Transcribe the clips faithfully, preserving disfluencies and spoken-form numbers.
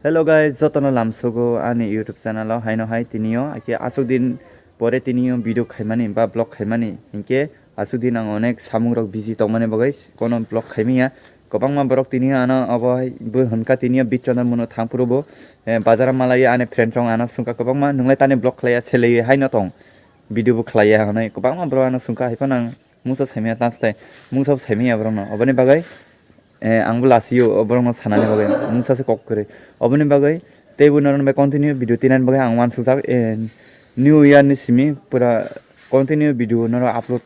Hello guys, jotono lamsogo ani YouTube channel o haino hai tinio, ake asuk din pore tinio video khaimani ba vlog khaimani, hinkhe asuk din ang onek samung rok busy tongmani bagwi kono vlog khaimaya. Kwbangma borok tinio ano obo hai bo hwnka tinio Big Chondon mono thangphuru bo, eh, bazar malai ani friend rok ano sungkha kwbangma, "Nwnglai tani vlog khlaiya, selei haino tong, video bo khlaiya," hwnwi kwbangma borok ano sungkha, hai phano ang mungsa saimaya ta swtai, mungsa bo saimaya borokno. Oboni bagwi, eh, angbo lasio, o borokno sanani bagwi mungsa se kok kwrwi. Oboni bagwi teibo norokno bai continue video tinani bagwi ang uansukjak, eh, New Year ni simi pura continue video norok upload,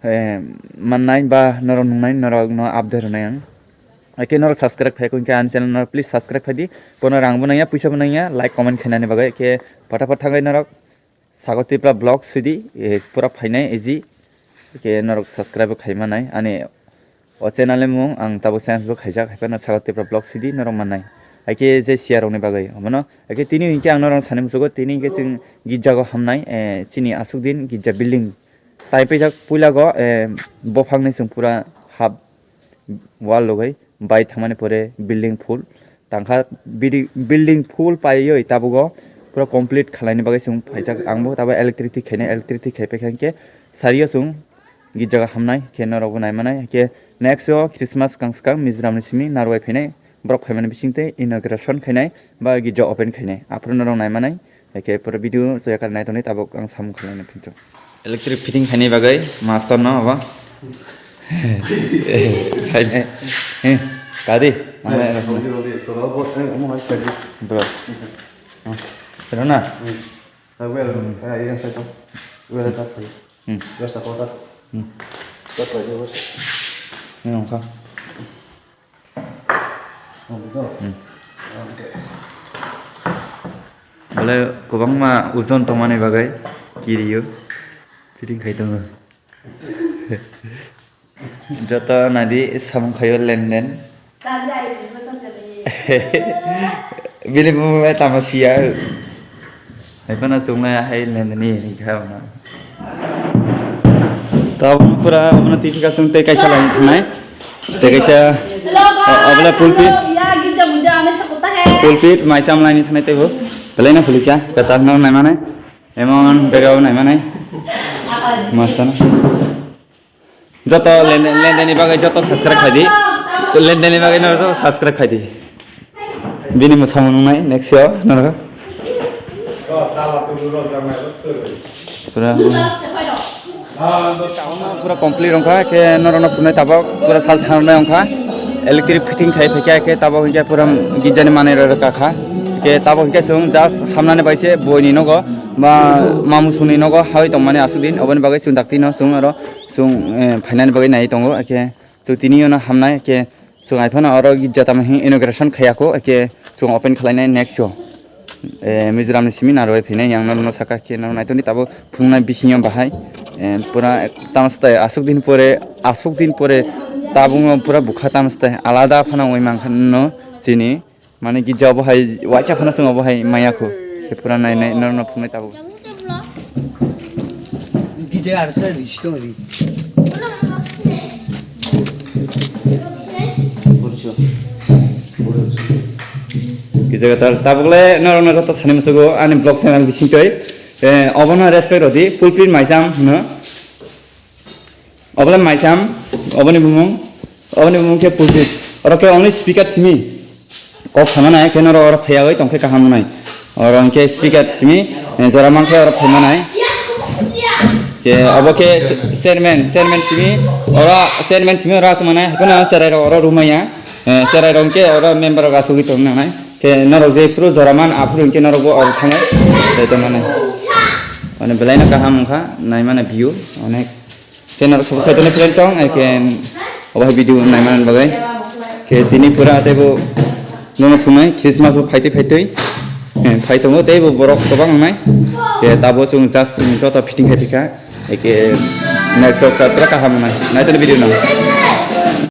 eh, mannai ba norok nungnai, norokno update rwnai ang. Ake norok subscribe khai kho hinkhe ani channel norok please subscribe khai di. Kono rang bo nangya, puisa bo nangya, like, comment khainani bagwi. Ake phataphat thangwi norok Sago Tipra Vlog sidi, eh, pura phainai eji. Ake norok subscribe bo khai manai. Ani o channel ni mung ang tabuk change bo khaijak, hai phano Sago Tipra Vlog sidi norok mannai. Ake je siya rokni bagwi, omono. Ake tini hinkhe ang norok sani muchugo, tini hinkhe chwng girjago hamnai, eh, chini asuk din girja building. Tai paijak puila go, eh, bophang ni chwng pura half wall logoi bai thangmani pore building full. Tangkha bidi-, building full paiwi tabugo pura complete khwlaini bagwi chwng phaijak. Ang bo tabo electric thik khainai, electric thik khai paikha hinkhe sario chwng girjaga hamnai khe norokbo naimanai. Hinkhe next o Christmas kang swkang Mizoram ni simi narwai phainai, borok phaimani bisingtwi inauguration khainai ba girja open khainai. Aphuru norok naimanai, hinkhe pura video chaya kar nai tongni tabuk ang samung khlaina phinto. Electric fitting khaini bagwi master no abo. Khaini. Eh, kadi? Mana? Bro. Pero na? Hmm. Hmm. Ini nongkha. Hmm. Bole kwbangma ojon tongmani bagwi kiriyo. Fitting khai tongo. Joto nadi samung khayo lenden. Bini bumung tamo siya. Hai phano chungnai hai lenden ni hwnkha. Tabuk pura obono tiphika chwng tei kaisa lai thangnai. Tei kaisa, o-, obole pulpit. Pulpit, maisam laini thanai teibo. Belai no phulikya, kwtal no naimane. Emon bega o naimane. Masta no. Joto lende, lende ni bagwi joto subscribe khai di. Lende ni bagwi no joto subscribe khai di. Bini mwsamung nungnai next year norok. Pura, pura complete wngkha, khe norokno phunai tabok pura sal thangnai wngkha. Electric fitting khai phaikha, khe tabok hinkhe pura girjani manwi rwrwk kha. Khe tabok hinkhe chwng just hamnani bai se boini nogo ba mamusuni nogo hawi tongmani aswk din, oboni bagwi chwng dakti no chwng aro chwng, eh, phainani bagwi nai tongo, khe chwng tini ono hamnai, khe Chwng hai phano oro girja tamo hwn inauguration khaiya kho, ake chwng open khlainai next o. Eh, Mizoram ni simi narwai phainai, yang norokno saka khe norok naitoni tabuk phunuknai bisingo bahai. Eh, pura tamo swtai aswk din pore, aswk din pore tabukno pura bukha tamo swtai alada phano wngwi mankha no chini. Mane girja obo hai waisa phano chwng obo hai maya kho. Khe pura nai nai norokno phunuknai tabuk. Gije ar sir risto ri. Gije gatar tabukle norokno joto sani musugo ani vlog channel bisingtwi. Eh, obono respect rodi, pulpit maisam hwno. Obole maisam, oboni bumung, oboni bumung khe pulpit. Oro khe only speaker simi. Kok sama nai khe norok oro phaiyawi tongkhe kaham nai. Oro hwnkhe speaker simi, eh, jora mankhe oro phaima nai. Khe obo khe chairman, chairman simi, oro chairman simi oro aswk manai, haikhe no cherai rok oro rumaya. Eh, cherai rok hwnkhe oro member rok asugwi tong nangnai. Khe norok jephuru jora man aphuru hwnkhe norokbo oro thangnai. Tei tongmani. Mane belaino kaham wngkha, naimani view onek. Khe norok support khai tongo friend chong, ai khe obo hai video naimani bagwi. Khe tini pura teibo nono phunai Christmas bo phaitwi phaitwi. Eh, phai tongo teibo borok kwbang wngnai. Khe tabo chwng just chwng joto fitting khai phikha. Ai khe next o pura kaham wngnai. Naitoni video no.